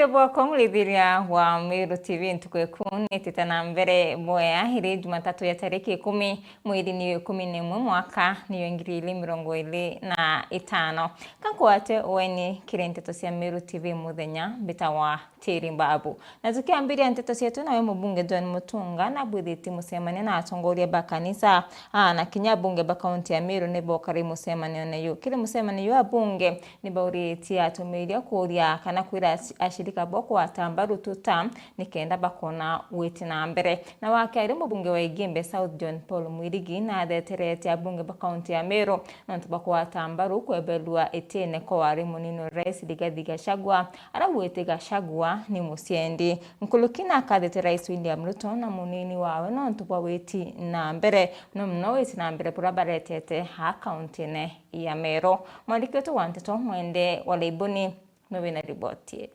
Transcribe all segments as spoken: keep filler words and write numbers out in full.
Bwakwa murithiria wa Meru T V ntuku iku nitite na mbere bwea iri Jumatatu ya tariki ikumi mweri ni ikumi na imwe mwaka niyo ngiri igiri mirongo iri na itano. Kankwate ueni kiri nteto cia Meru T V muthenya mbitawa Tiri Mbabu. Na tukiambiria nteto cietu, nawe mubunge John Mutunga nabwithitie mucemanio na atongoria ba kanisa, aa, na kinya abunge ba kaunti ya Meru nibokari mucemanione yu. Kiri mucemanio yu abunge nibauritie atumiria kuuria kana kwira aci-, acirika bo kugwata mbaru tuta nikenda bakona gwiti na mbere. Na wa keri mubunge wa Igembe South John Paul Mwirigi natheterete abunge ba kaunti ya Meru nontu bwa kugwata mbaru kwebelua itine kwa wari munini wa rais Rigathi Gachagua, arauite Gachagua ni muciendi. Nkuruki na akathete rais William Ruto na munini wawe nontu bwa witi na mbere, muno muno witi na mbere buria baretete aa kauntine ya Meru. Mwandiki wetu wa nteto Mwende wa Leiboni niwe wina riboti ii.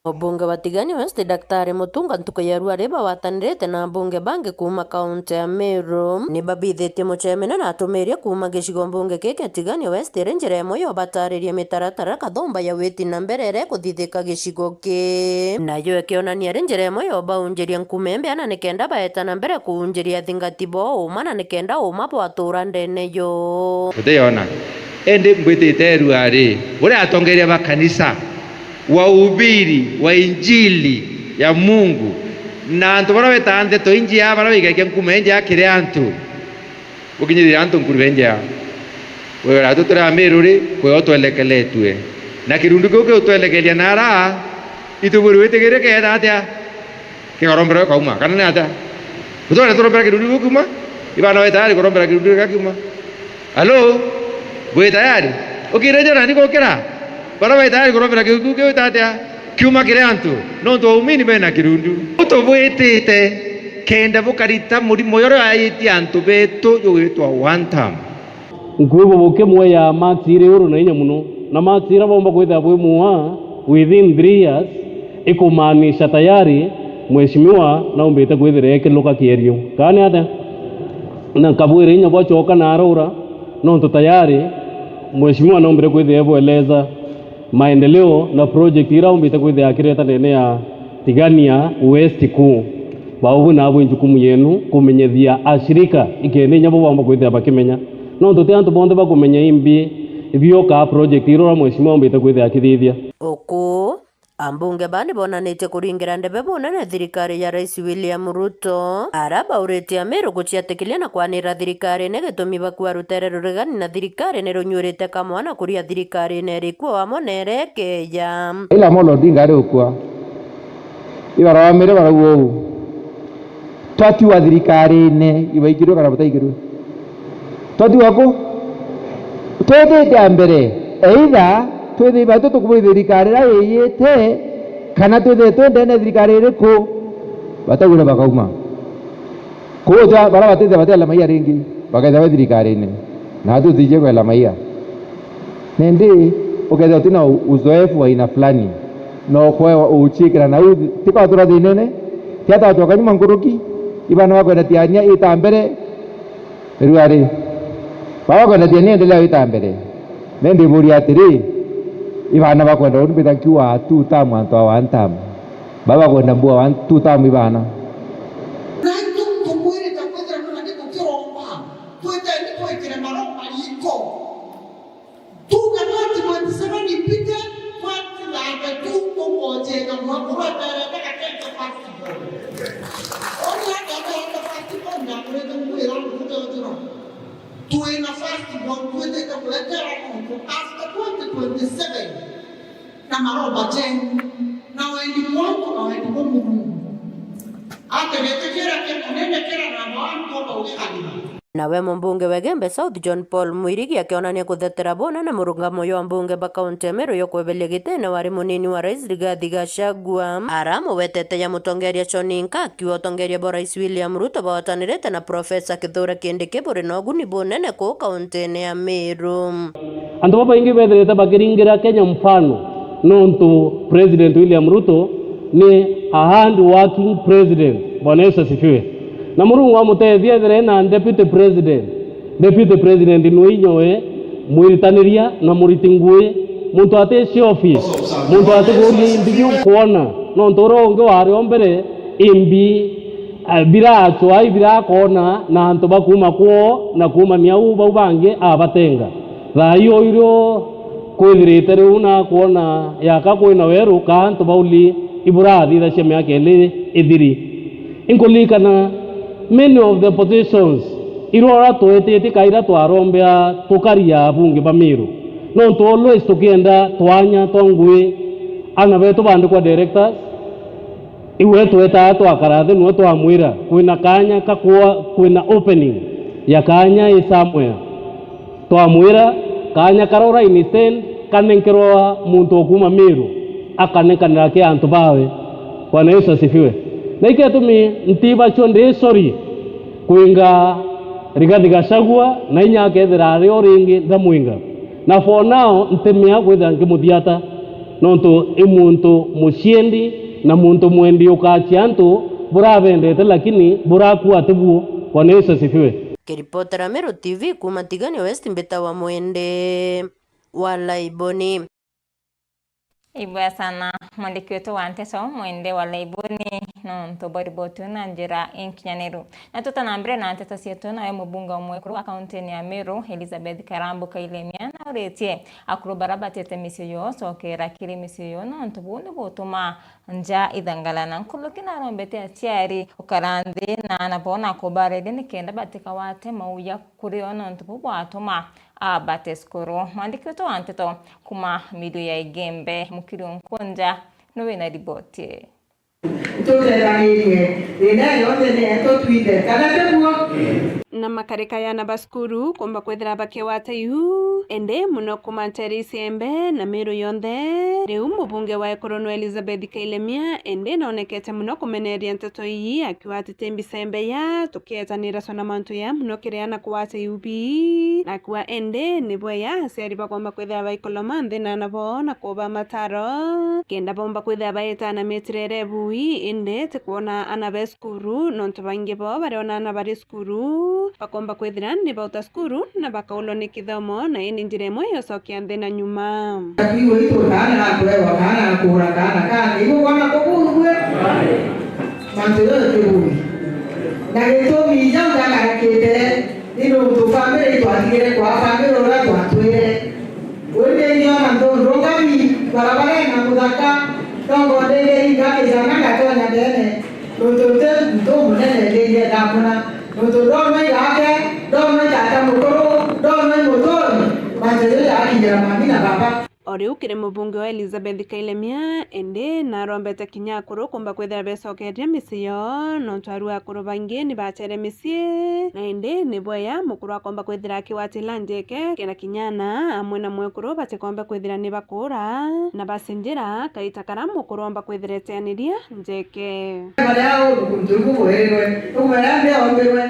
Mubunge wa Tigania West, Daktari Mutunga, ntuku ya ruari bagwatanirite na abunge bangi kuuma kaunti ya Meru, nibabithitie mucemanio na atumiria kuuma gicigo mbunge kii kia Tigania West iri njira imwe ya ubatariria mitaratara kathumba ya witi na mbere iria ikuthithika gicigo kii. Nayo ikionania iri njira imwe ya ubaunjiria nkuma imbea na nikenda baeta na mbere kuunjiria athingati bo uuma na nikenda uuma bwatura ndene yo. Utiyona? Indi mbwitite ruari, buria atongeria ba kanisa, wahubiri wa injili ya Mungu, na antu baria betaa nteto injia, baria baigakia nkuma injia kiri antu, bukinyithia antu nkuruba injia. Wira wetu turi Amiru ri, kwio twelekeletue. Na kirundu kiu kiutwelekeria nara, itubwiri witigirie keetha atia? Kigorombera gikauma, kana ni atia? Utware turombera kirundu kiu kiuma? Ibana we tayari kurombera kirundu kiu kiuma? Halo? Bwi tayari? Ukire nja nani gukira? Bara bai tayari kurombera kiu kiu kiu itatia? Kiuma kiri antu. Nontu aumini bena kirundu. Utubwitite kenda bukarita murimo uria ayitie antu betu jugwitwa one term. Nkuuga bukimweya marks iri iguru na inya mono, na marks iria boomba kwithira bwi mua within three years, ikumaanisha tayari mheshimiwa naumbite kwithira ekiluka kierio. Kana ni atia? Na nkabwira inya bwacoka na araura, nontu tayari mheshimiwa naumbire kwithira ebweleza maendeleo na project iria aumbite kwithira akireta ndene ya Tigania West kuu. Bau buna bwi njukumu yenu kumenyethia ashirika ikenda inya bo baumba kwithira bakimenya. Nontu ti antu bonthe bakumenya imbi bio kaa project iria uria mheshimiwa aumbite kwithira akithithia. Uku, ambunge baa nibonanitie kuringira ndebe bunene thirikari ya Rais William Ruto, ara bauritie Amiru guciatikiria na kwanira thirikarine gitumi bakua rutere ruregani na thirikari nirunyuirite kamwana kuria thirikarine iriku amwe na iria ikeeja. Raila Amolo Odinga ari ukua, ibaromire barauga uu, twatiwa thirikarine, ibaikirwe kana butaikirwe? Twatiwa ku? Twithite a mbere, either twithie batu tukubwithia thirikari iria yiyite, kana twithie twi ndene ya thirikari iriku? Bataugire bakauma. Kwou ja-, bara batithia bati Alamaia ringi, bakethia be thirikarine, na atu tutijie kwe Alamaia. Nindi ukethia utina u-, uzoefu wa aina fulani, na ukwe uchiikira na u-, ti kwa tura thinene, ti ata wacoka nyuma nkuruki, ibana bakwenda tiania ita mbere, Riu ari, baba kwenda tiania endelea wita mbere. Me ndiburia atiri, ibana bakwenda uni mbita nkiuga two term antu a one term? Baba kwenda mbua one, two term ibana? Na itu tukwirite kwithira nona ni tukiromba, twiteni twikire maromba riko. Tuuga twenty twenty-seven ipite, twenty thirty-two tukojeera mwa kurweterete gatete first born. Uni agatete first born na kurete mwira mutwe ujura. Twina first born twitite kuretera muntu after twenty twenty-seven na maromba jenu, na wendi mwantu na wendi bwa Murungu. Ati giti kiria kinene kira na antu baugikanira. Nawe mumbunge wa Igembe South John Paul Mwirigi akionania kuthetera bunene murungamo jwa mbunge ba kaunti ya Meru jwa kweberia gitine wari munini wa rais Rigathi Gachagua, ara amugwetete ja mutongeria John Nka akiuga utongeria bwa rais William Ruto bwatanirite na Professor Kithure Kindiki buri na uguni bunene kuu kauntine ya Meru. Antu babaingi bethirite bakiringira Kenya mfano nontu President William Ruto ni a hard working president. Bwana Yesu asifiwe. Na Murungu amutethia ethire ena deputy president. Deputy president nwe inyowe mwiritaniria na muriti ngui, muntu ati show office. Muntu atikuuria imbi biu kwona, nontu uria ungi wari o mbere, imbi, eh, biracwa ibirakona na antu ba kuuma kwoo na kuumania uu bau bangi abatenga. Thaa ii uirio kwithirite riu na kwona yaka kwina weru ka antu bauli iburathithacia miaka ili ithiri. Inkuririkana many of the positions iria ura twetitie ka iria twarombea tukaria abunge ba Meru. Nontu always tukienda twanya twa ngui, ana betu baandikwa directors, iwe twetaa twakara thi niwe twamwira kwina kanya ka kwa-, kwina opening ya kanya i somewhere. Twamwira kanya karia uraini stand kanenkerwa muntu o kuuma Meru akanenkanira ki antu bawe. Bwana Yesu asifiwe. Na iketumi ntibacio ndi sorry kwinga Rigathi Gachagua, na inya akethira ari o ringi ndamwinga. Na for now ntimea kwithira nkimuthiata, nontu i muntu muciendi na muntu mwendi ukachia antu burabendete lakini burakua atibuo. Bwana Yesu asifiwe. Kiripotera Meru T V kuuma Tigania West, mbitawa Mwende wa Laiboni. Ibwega sana mwandiki wetu wa nteto Mwende wa Laiboni nontu bwa riboti na njira inkinyaniru. Na tuta na mbere na nteto cietu, nawe mubunge umwe ekuru wa kauntini ya Meru, Elizabeth Karambu Kailemia, nauritie akuru bara batete micii yoo cokera kiri micii yoo, nontu buu ni butuma nja ithangalana. Nkuruki narombete aciari gukara nthi na ana bao na kubareria nikenda batikawate mauya kuri o nontu buu bwatuma abate cukuru. Mwandiki wetu wa nteto kuuma Meru ya Igembe, Mukiri Nkunja, ni wina riboti ii. Tutetanirie thina yonthe ni yetu twithe, kana tiguo? Na makarika yana ba cukuru kumba kwithira bakigwata iu, indi muno kuuma nteere iciembe na Meru yonthe. Riu mubunge wa ekuru nwe Elizabeth Kailemia, indi naonekete muno kumeneria nteto ii, akiuga ati ti mbica imbeya, tukietanira cwa na mantu ya muno kiri ana kugwata iu bi. Na akiuga indi ni bweya aciari bakomba kwithira baikoloma nthi na ana bao na kuba mataro, kenda bomba kwithira baita na mietire iria ibui, indi ti kwona ana be cukuru, nontu baingi bao bariona ana bari cukuru, bakomba kwithira ni bauta cukuru na bakaulwa ni kithomo, na ii ni njira imwe ya ucokia nthi na nyuma. Takwigua itu kaana gakwewa, kaana gakuura, kaana kaana, ibu kwana kubumbue? Mantu yo ti bui. Na gitumi jau jakarikite ni nontu family itwatigire kwa family uria twatwire. Uu ni ndiona nthundungami barabarene na muthaka, tongo ndingiri ngakijana ngatonya ndene. Nontu nti muntu munene ndingienda mbona. Nontu ndonwa i gake, ndonwa i tata mukuru, ndonwa i muturi, mantu jau jagakinyira mami na baba. O riu kiri mubunge wa Elizabeth Kailemia, indi narombete kinya akuru kumba kwithira becokeria micii yoo, nontu aru akuru baingi ni bachere micii, na indi ni bweya mukuru akomba kwithira akigwatira njeke, kenda kinya ana amwe na mwekuru batikombe kwithira ni bakuura na bacinjira kaita karia mukuru omba kwithira eteaniria njeke. Baria uu guntu ibu bwerirwe, ukwera nthi ombirwe,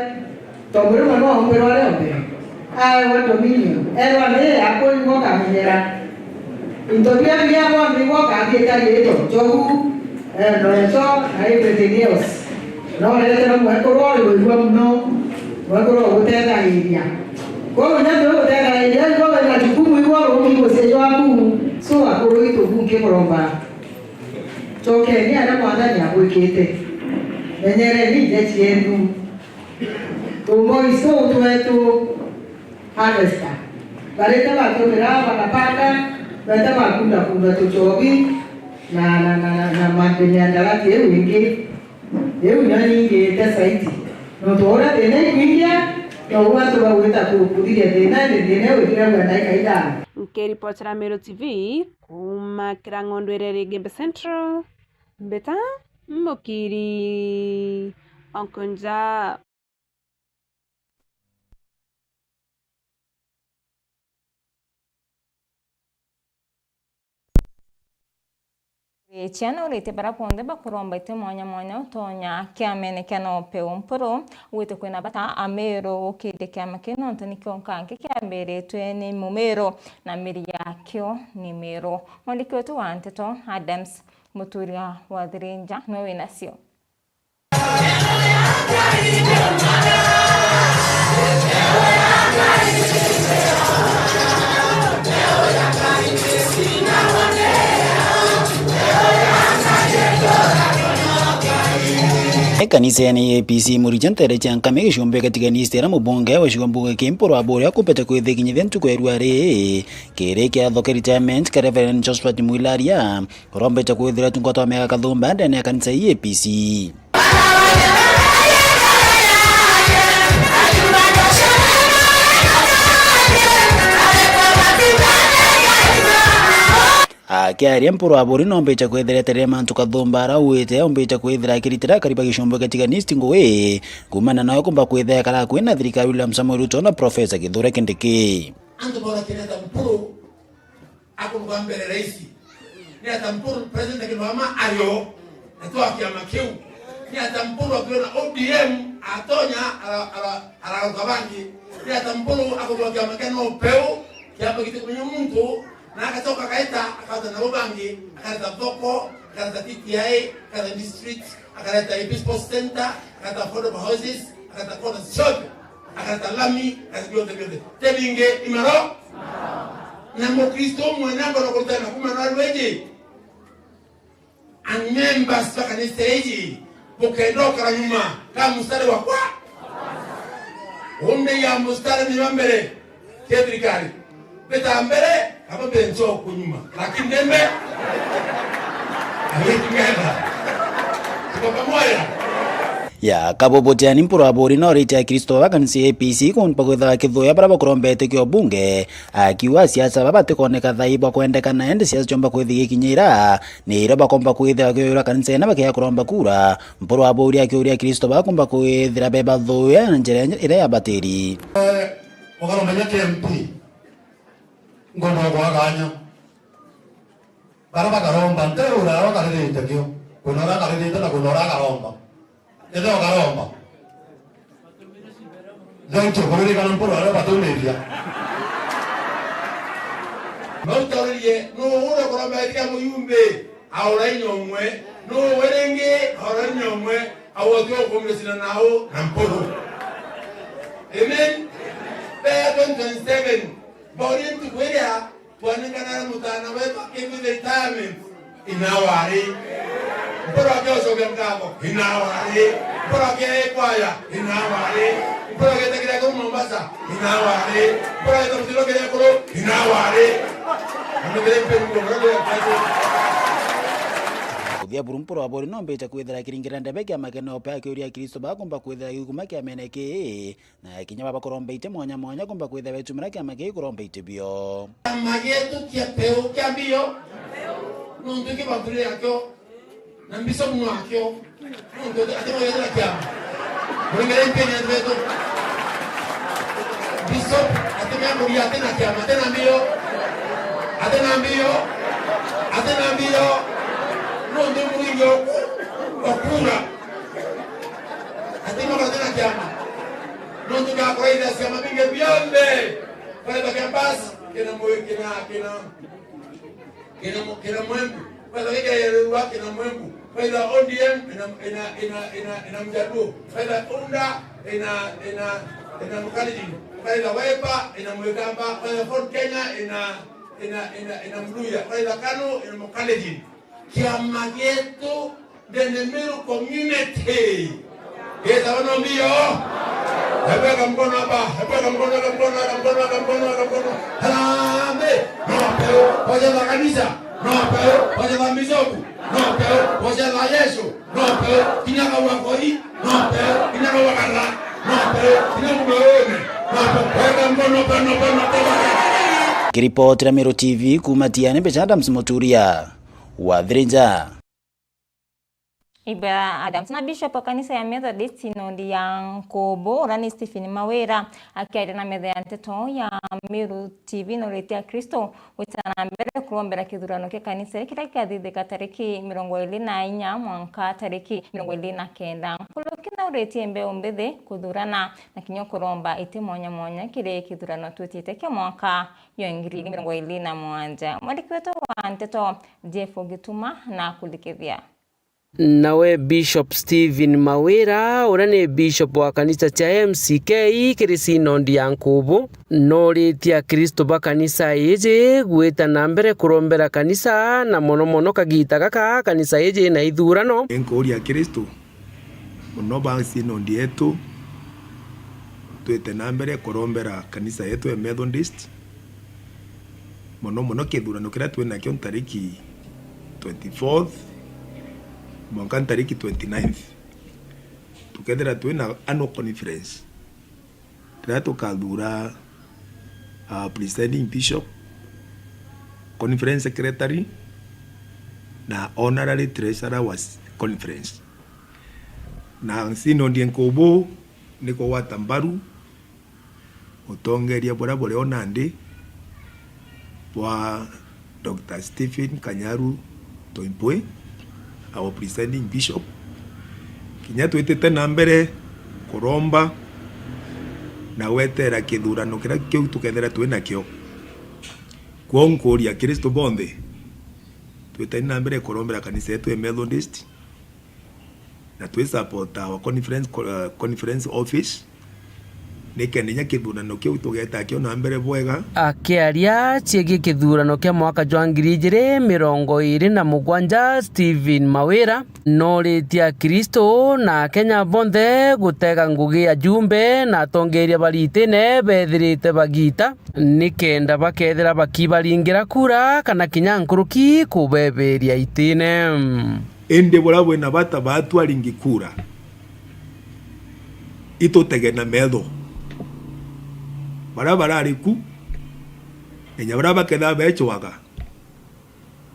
tondu rimwe no ombirwe aria ombirwe. Aewa dominion, erwa nthi yakwa igwe ukamenyera. Into biria biria bonthe igwe ukathiita riitwa, njogu, eh, noeco, na everything else. No uretere mwekuru uri wigua muno, mwekuru ugutethairia. Kwou inya twi gutethairia, igwe wina jukumu igwe urungi mucii jwaku. So akuru itu bungi kuromba. Cokeni aria Mwathani abwikite. Menyereni nja cienu. Tumboi tuu twetu harvester. Barite batumira banapaka, bete bakunda kunda tuchobi na, na, na, na, na mantu miandarati iu ingi. Iu nio ningiite saiti. Nontu uria thina ikwingia, noguo antu bagwita ku-, kuthiria thina, indi thina iu ithiragua ndaika ithano. Nkiripotera Meru T V, Kuuma Kirang'ondwere ri Gembe Central, mbita Mukiri Onkunja. Ciana uritie bara bonthe bakuromba iti mwanya mwanya utonya kiamene kia Nope Umpuru, gwite kwina bata Ameru gukiria kiama kiu nontu nikio nkangi kiambiritwe ni Mumiru na miri yakio ni Miru. Mwandiki wetu wa nteto Adams Muturia wa Thirinja niwe winacio. Kanisene ya A P C Murija ntere cia Nkame gicumbi gatiganiste ra mubunge wa cigo mbunge kia Mpuru Aburi akumbite kwithikinyithia ntuku ya rua ri kiri kiatho kia retirement kia Reverend Josephat Mwilaria, urombite kwithira tungata wa miaka kathumba ndene ya kanisa ya A P C. Akiaria Mpuru Aburi nombite kwithira eterere mantu kathumba ara auite, aumbite kwithira akiritira akari ba gicumbi gatiganiste ngugi, kumana nayo kumba kwithira ekara akui na thirikari William Samoei Ruto na Professor Kithure Kindiki. Antu bora kireta Mpuru akuruga mbere raisi. Ni ata Mpuru president akirugama ayo, na twa kiama kiu? Ni ata Mpuru akiona O D M atonya ara-, ara-, araruka bangi? Ni ata Mpuru akugwa kiama kia no peu, kiama gitikumenya muntu, na agacoka agaita, akauta nabo bangi, akareta thoko, akareta T T I, akareta district, akareta Episcopal Center, akareta affordable houses, akareta kona ciothe, akareta lami, akareta bionthe bionthe. Tebinge imaro. Na Mukristo umwe namba no kurutana kuma na rweji. And members ba kanisa iji, bukenda ukara nyuma, ka mustari wa kwa. Unde ya mustari ni wa mbere, ke thirikari. Beta mbere, abo bencho kunyuma. Lakini ndembe, agitumenda. Tuko pamoja. Ya, Kabubu Tiani Mpuru Aburi no rite Akristo ba kanisa ya A P C kumpa kwitha kithuya bara bakurombete kio bunge, akiuga siasa baba batikoneka thai bwa kwendekana, ende siasa ciomba kwithigikinyira, ni irio bakomba kwithira bakiura kanisa ina bakiya kuromba kura. Mpuru Aburi akiuria Akristo bakomba kwithira bebathuya na njira iria yabatiri. Eh, ukaromenya K M P, ngomba gwaganya. Bara bakaromba, nteura aria akaririte kio, kwina uria akaririte na kwina uria akaromba. Ethira ukaromba. Thank you, kuririkana Mpuru aria batumiria. Bautauririe, nuu uria kuromba ethira muyumbi, aura inya umwe, nuu wi ringi, aura inya umwe, au ati ukumicina nau na Mpuru. Amen? Bea twenty twenty-seven, baurie ntuku iria, twanenganaga mutaana wetu akigwitha retirement, inawari. Mpuru akiocokia nkago, inawari. Mpuru akia ikwaya, inawari. Mpuru agitagira kuru Mombasa, inawari. Mpuru agita mutiro kiria kuru, inawari. Amethire mpeni kwa mwana ya kato. Kuthia buru Mpuru Aburi no mbecha kwithira kiringira ndebe kia makene ope akiuria Kristo bakomba kwithira gikuma kia mene ki. Na kinya baba kuromba iti mwanya mwanya kumba kwithia betumira kiama kiu kuromba iti bio. Kiama gietu kia peu kia mbio, nontu kibathuri akio, na mbisobu nwakio, nontu ati no yethira kiama. Muringire mpeni antu betu. Bishop atimea kuria atina kiama, atina mbio, atina mbio, atina mbio, nontu muringi oku, okura. Ati no atina kiama. Nontu gakuraithia ciama bingi bionthe. Kuraithia kia Mbas, kina mwe-, kina, kina, kina mu-, kina Mwembu. Kuraithia kia Rua, kina Mwembu. Kuraithia O D M, ina, ina, ina, ina, ina Mjaluo. Kuraithia UDA, ina, ina, ina Mkalenjin. Kuraithia Wiper, ina Mwikamba. Kuraithia Ford Kenya, ina, ina, ina, ina Mluhya. Kuraithia KANU, ina Mkalenjin. Kiama gietu, the Nemiru community. Gitagwa no mbio. Hebu weka mkono hapa, hebu weka mkono, weka mkono, weka mkono, weka mkono, weka mkono. Harambee. No peu, bocetha kanisa. No peu, bocetha misoku. No peu, bocetha Yesu. No peu, kinya kaua koi. No peu, kinya kaua kara. No peu, kinya mumeone. No peu, weka mkono, mkono, mkono, mkono. Kiripotira Meru T V kuma Tiani, mbecha Adams Muturia. Wathirinja. Ibera Adams na Bishop wa kanisa ya Methodist Synod ya Nkubu, uria ni Stephen Mawira, akiaria na metha ya nteto ya Meru T V, nuritie Akristo gwita na mbere kurombera kithurano kia kanisa kiria kiathithika tariki mirongo iri na inya mwanka tariki mirongo iri na kenda. Nkuruki nauritie mbeu mbithi kuthurana na kinya kuromba iti mwanya mwanya kiri kithurano twitite kia mwanka yo ngiri igiri mirongo iri na mugwanja. Mwandiki wetu wa nteto Jeff Gituma na kuthikithia. Nawe Bishop Stephen Mawira, uria ni Bishop wa kanisa cia M C K kiri Synod ya Nkubu, nuritie Akristo ba kanisa iji gwita na mbere kurombera kanisa, na mono mono kagita gaka kanisa iji na ithurano. Nkuuria Akristo Mono ba synod yetu, twite na mbere kurombera kanisa yetu ya Methodist, mono mono kithurano kiria twinakio ntariki twenty-fourth mwanka ntariki twenty-ninth, tukethira twina annual conference, riria tukathura, ah, presiding bishop, conference secretary, na honorary treasurer wa s-, conference. Na synod nkubu ni kugwata mbaru utongeria buria buri o nandi bwa Doctor Stephen Kanyaru Toimpui, our presiding bishop, kinya twitite na mbere kuromba na gwetera kithurano kiria kiu tukethira twi nakio. Kwou nkuuria Akristu bonthe, twitani na mbere kurombera kanisa yetu ya Methodist, na twi support our conference, co-, uh, conference office, nikenda inya kithurano kiu tugeta kio na mbere bwega. Akiaria ciegii kithurano kia mwaka jwa ngiri ijiri mirongo iiri na mugwanja, Stephen Mawira noritie Akristu na Akenya bonthe gutega ngugi ajumbe na atongeria bari itine bethirite bagita, nikenda bakethira bakibaringira kura kana kinya nkuruki kubeberia itine. Indi buria bwina bata baatwaringi kura, itutege na metho. Baria barari ku, na inya baria bakethira beecwaga,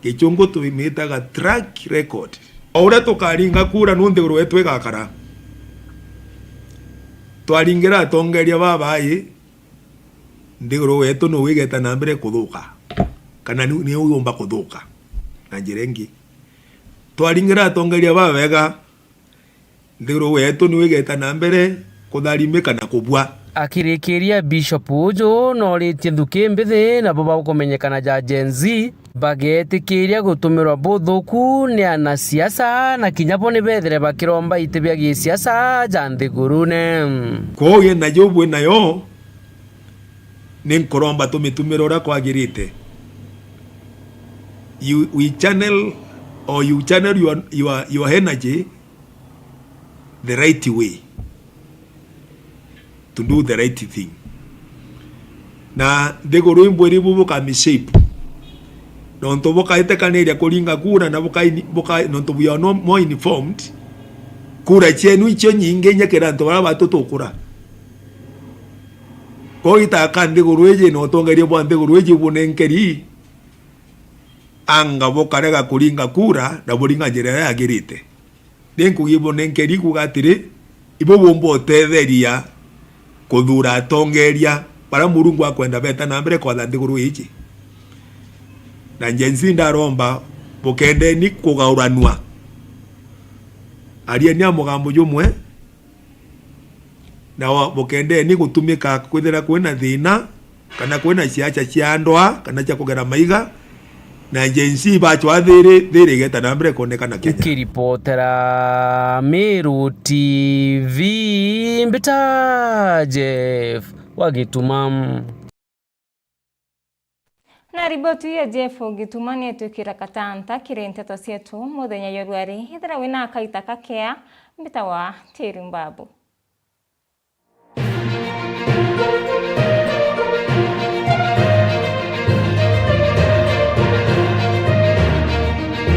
Gichungu twimitaga track record. O uria tukaringa kura nu nthiguru yetu igakara. Twaringira atongeria babai, nthiguru yetu nu igeta na mbere kuthuka, kana ni, ni yumba kuthuka na njira ingi. Twaringira atongeria babega, nthiguru yetu ni igeta na mbere kutharimika na kubua. Akirikiria, Bishop uju noritie nthuki mbithi nabo bagukumenyekana ja Gen Z bagetikiria gutumirwa buthuku ni anasiasa, na kinya bo ni bethire bakiromba iti bia gisiasa ja nthigurune. Kwou yena ju bwi nayo ni nkuromba tumitumire uria kwagirite. You, we channel, or you channel your, your, your energy the right way, to do the right thing. Na nthiguru imbwiri bu bukamishape, nontu bukaitekaniria kuringa kura na bukai-, bukai-, nontu we are no more informed, kura cienu icio nyingi inya kiri antu baria batu tukura. Kwou itaka nthiguru iji na utongeria bwa nthiguru iji bunenkeri, anga bukarega kuringa kura na buringa njira iria yagirite. Ni nkugi bunenkeri kuuga atiri, ibo bumba utetheria kuthuura atongeeria baria Murungu akwenda beeta na mbere kwatha nthiguru iiji. Na Gen Z ndaromba, bukendeni kugauranua. Arieni na mugambo jumwe, na wa-, bukendeni gutumika kwithira kwina thiina, kana kwina ciaca cia ndwaa, kana cia kugera maiga, na Gen Z bacwa thiiri, thiiri igeeta na mbere kwonekana Kenya. Nkiripotera Meru T V, mbita Jeff wa Gituma. Na riboti ya Jeff Gituma ni itwikira katanta kiri nteto cietu muthenya jwa ruari. Ethira wina kaita kakea, mbita wa Tiru Mbabu.